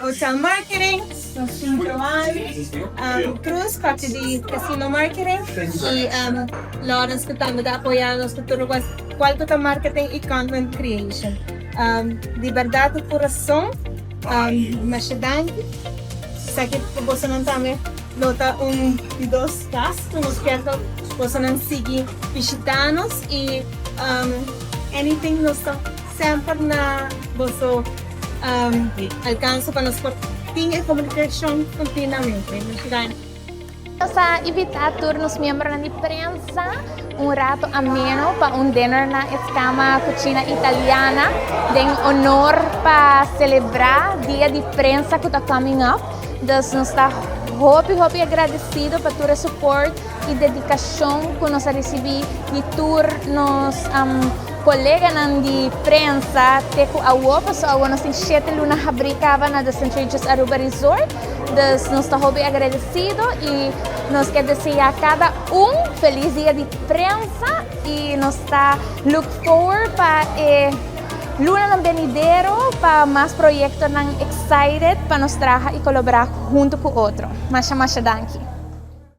Hotel Marketing, nos tin Joan Cruz parti di Casino Marketing y Lawrence cu tambe ta apoya nos cu tur cual cu ta marketing y content creation. Di berdad di curason masha danki. Esaki pa bosonan tambe lo ta un di dos cas cu nos kier pa bosonan sigui bishita nos y anything nos ta semper na boso alcanso pa nos por tin e comunicacion continuamente. Masha danki. Nos a invita tur nos miembronan di prensa un rato ameno pa un dinner na Escama Cucina Italiana den honor pa celebra Dia di Prensa cu ta coming up. Dus nos ta hopi hopi agradecido pa tur e support y dedicacion cu nos a ricibi di tur nos coleganan di prensa te cu awo, pasobra awo nos tin shete luna habri caba na The St. Regis Aruba Resort. Dus nos ta hopi agradecido y nos ke desea cada un feliz dia di prensa y nos ta look forward pa e lunanan benidero pa mas proyectonan excited pa nos traha y colabora hunto cu otro. Masha masha danki.